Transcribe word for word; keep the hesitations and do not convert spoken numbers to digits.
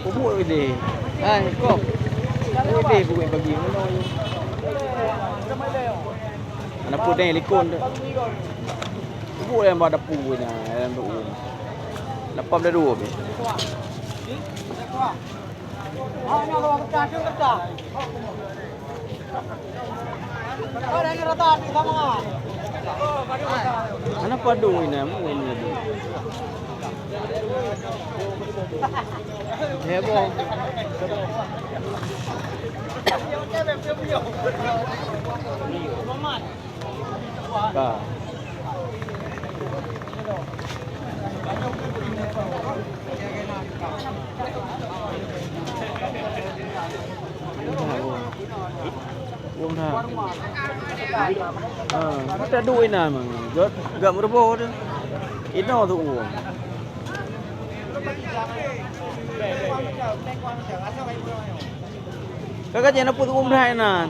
Peubuet idéh. Hai, kop. Idéh peubuet pagi. Mana? Aneuk peuet deh likon tu. Peubuet nyang bak dapu nyan, dalam tu. Lapam dah dua. Hana padum inan, mu ini lagi. Heboh. Ka. Uang dah. Ha, mata duit inan mang. Gak, gak meureuboh tu. Inoe tu uang. Kakak jangan pun umrah inan.